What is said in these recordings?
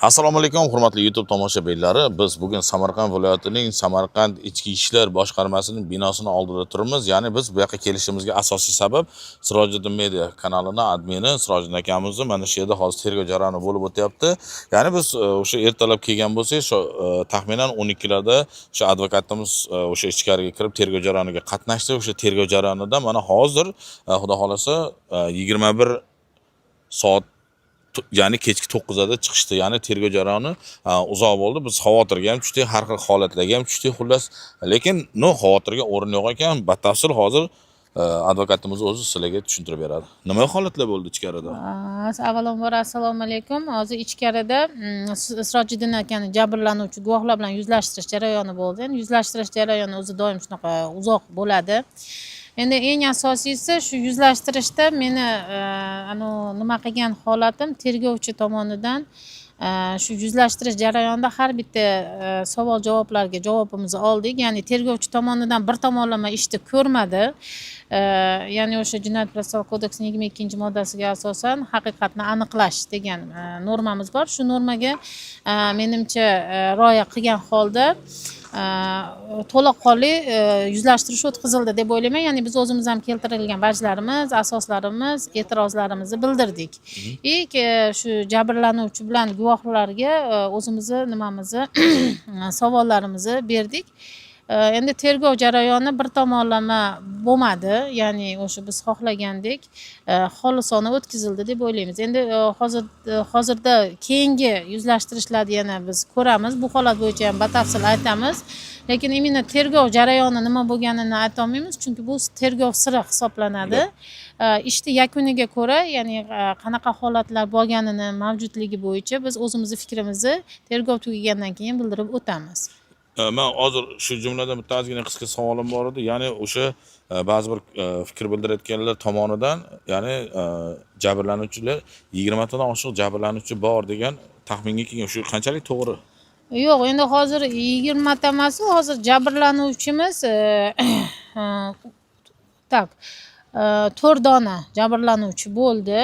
Assalomu alaykum, hurmatli YouTube tomoshabinlari. Biz bugun Samarqand viloyatining Samarqand Ichki ishlar boshqarmasining binosini oldida turibmiz. Ya'ni biz bu yoqqa kelishimizga asosiy sabab Sirojiddin Media kanalini admini Sirojiddin akamizni mana shu yerda hozir tergov jarayoni bo'lib o'tyapti. Ya'ni biz o'sha ertalab kelgan bo'lsak, shu taxminan 12 larda o'sha advokatimiz o'sha ichkariga kirib tergov jarayoniga qatnashdi. O'sha tergov jarayonida mana hozir xudo xolasa 21 soat, ya'ni kechki 9 larda chiqishdi. Ya'ni tergov jarayoni uzoq bo'ldi. Biz xavotirga ham tushdik, har xil holatlarga ham tushdik, xullas. Lekin но xavotirga o'rin yo'q ekan. Batafsil hozir advokatimiz o'zi sizlarga tushuntirib beradi. Nima holatlar bo'ldi ichkarida? Avvalambor, assalomu alaykum. Hozir ichkarida Sirojiddin akani jabrlanuvchi guvohlar bilan yuzlashtirish jarayoni bo'ldi. Endi yuzlashtirish jarayoni o'zi doim shunaqa uzoq bo'ladi. Endi eng asosiysi, shu yuzlashtirishda meni anavi nima qilgan holatim, tergovchi tomonidan shu yuzlashtirish jarayonida har bitta savol javoblarga javobimizni oldik. Ya'ni tergovchi tomonidan bir tomonlama ishni ko'rmadi. Ya'ni o'sha Jinoyat protsessual kodeksining 22-moddasiga asosan haqiqatni aniqlash degan normamiz bor. Shu normaga menimcha rioya qilgan holda to'laqonli yuzlashtirish o'tkazildi deb o'ylayman. Ya'ni biz o'zimiz ham keltirilgan vajlarimiz, asoslarimiz, e'tirozlarimizni bildirdik и shu jabrlanuvchi bilan guvohlarga o'zimizni nimamizni, savollarimizni berdik. Endi tergov jarayoni bir tomonlama bo'lmadi, ya'ni o'sha biz xohlagandek xolisona o'tkazildi deb o'ylaymiz. Endi hozir hozirda keyingi yuzlashtirishlarni yana biz ko'ramiz, bu holat bo'yicha ham batafsil aytamiz, lekin именно tergov jarayoni nima bo'lganini aytolmaymiz, chunki bu tergov siri hisoblanadi. Ishni yakuniga ko'ra, ya'ni qanaqa holatlar bo'lganini, mavjudligi bo'yicha biz o'zimizni fikrimizni tergov tugagandan keyin bildirib o'tamiz. Man hozir shu jumladan bitta ozgina qisqa savolim bor edi. Ya'ni o'sha ba'zi bir fikr bildirayotganlar tomonidan, ya'ni jabrlanuvchilar, 20 tadan oshiq jabrlanuvchi bor degan taxminga kelgan. Shu qanchalik to'g'ri? Yo'q, endi hozir 20 ta emas, hozir jabrlanuvchimiz так, to'rt dona jabrlanuvchi bo'ldi.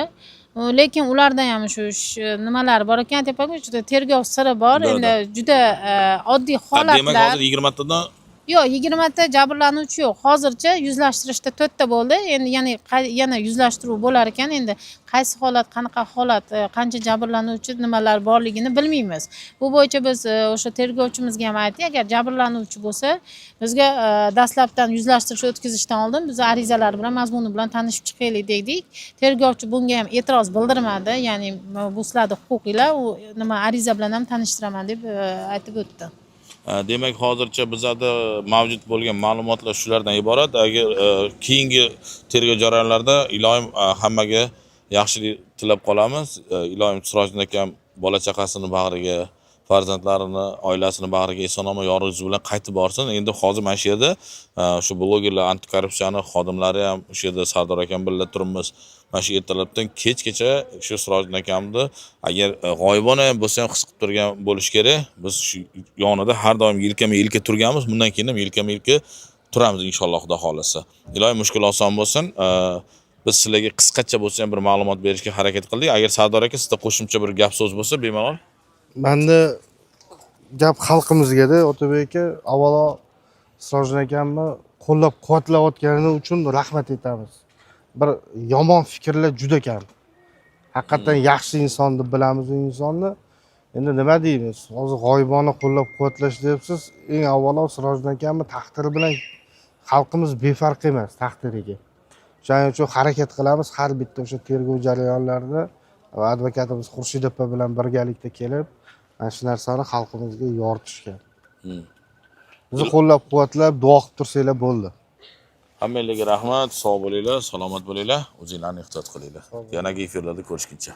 Lekin ularda ham shu nimalar bor ekan, aytyapmanku, juda tergov siri bor. Endi juda oddiy Demak, holatlar. hozir 20 tadan Yo'q, 20 ta jabrlanuvchi yo'q. Hozircha yuzlashtirishda to'rtta bo'ldi. Endi ya'ni yana yuzlashtiruv bo'lar ekan. Endi qaysi holat, qanaqa holat, qancha jabrlanuvchi nimalar borligini bilmaymiz. Bu bo'yicha biz o'sha tergovchimizga ham aytdik, agar jabrlanuvchi bo'lsa, bizga dastlabdan yuzlashtirish o'tkazishdan oldin biz arizalar bilan, mazmuni bilan tanishib chiqaylik dedik. Tergovchi bunga ham e'tiroz bildirmadi. Ya'ni bu sizlarni huquqinglar, u nima ariza bilan ham tanishtiraman deb aytib o'tdi. Demak, hozircha bizada mavjud bo'lgan ma'lumotlar shulardan iborat. Agar keyingi tergov jarayonlarida iloyim hammaga yaxshilik tilab qolamiz. Iloyim Sirojiddin akam bola chaqasini bag'riga, farzandlarini, oilasini bag'riga eson omon yorug' yuz bilan qaytib borsin. Endi hozir mana shu yerda shu blogerlar, antikorrupsiyani xodimlari ham o'sha yerda Sardor akam birga turibmiz. Mana shu ertalabdan kechgacha shu Sirojiddin akamni agar g'oyibona ham bo'lsa ham his qilib turgan bo'lishi kerak. Biz shu yonida har doim yelkama yelka turganmiz. Bundan keyin ham yelkama yelka turamiz inshaalloh, xudo xohlasa. Iloyim mushkul oson bo'lsin. Biz sizlarga qisqacha bo'lsa ham bir ma'lumot berishga harakat qildik. Agar Sardor aka, sizda qo'shimcha bir gap so'z bo'lsa, bemalol. Manda gap xalqimizgada, Otabek aka. Avvalo Sirojiddin akamni qo'llab quvvatlayotgani uchun rahmat aytamiz. Bir yomon fikrlar juda kam. Haqiqatdan yaxshi inson deb bilamiz u insonni. Endi nima deymiz, hozir g'oyibona qo'llab quvvatlash deyapsiz. Eng avvalo Sirojiddin akamni taqdiri bilan xalqimiz befarq emas taqdiriga. Shuning uchun harakat qilamiz har bitta o'sha tergov jarayonlarida va advokatimiz Xurshid opa bilan birgalikda kelib mana shu narsani xalqimizga yoritishga. Bizni qo'llab quvvatlab, duo qilib tursanglar bo'ldi. Hammanglarga rahmat, sog' bo'linglar, salomat bo'linglar, o'zinglarni ehtiyot qilinglar. Yanagi efirlarda ko'rishguncha.